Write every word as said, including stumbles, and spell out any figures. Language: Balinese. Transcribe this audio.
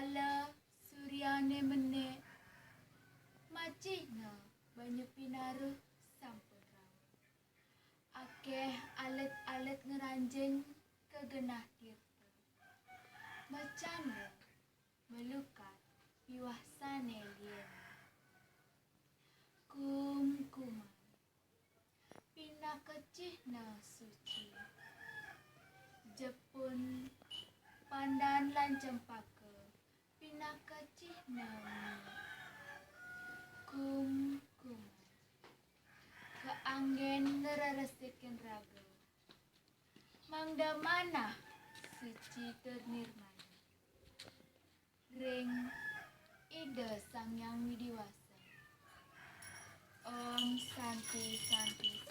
Kala suryané menék, macihna banyu pinaruh sampun rauh. Akéh alit-alit ngranjing ka genah tirta. Macanda, malukat, miwah sané liéna. Kumkumang, pinaka cihna suci. Jepun, pandan lan cempaka, pinaka cihna mie. Kumkumang, kaanggén ngreresikin raga. Mangda manah suci tur nirmala. Ring Ida Sang Hyang Widi Wasa. Om Santi, Santi,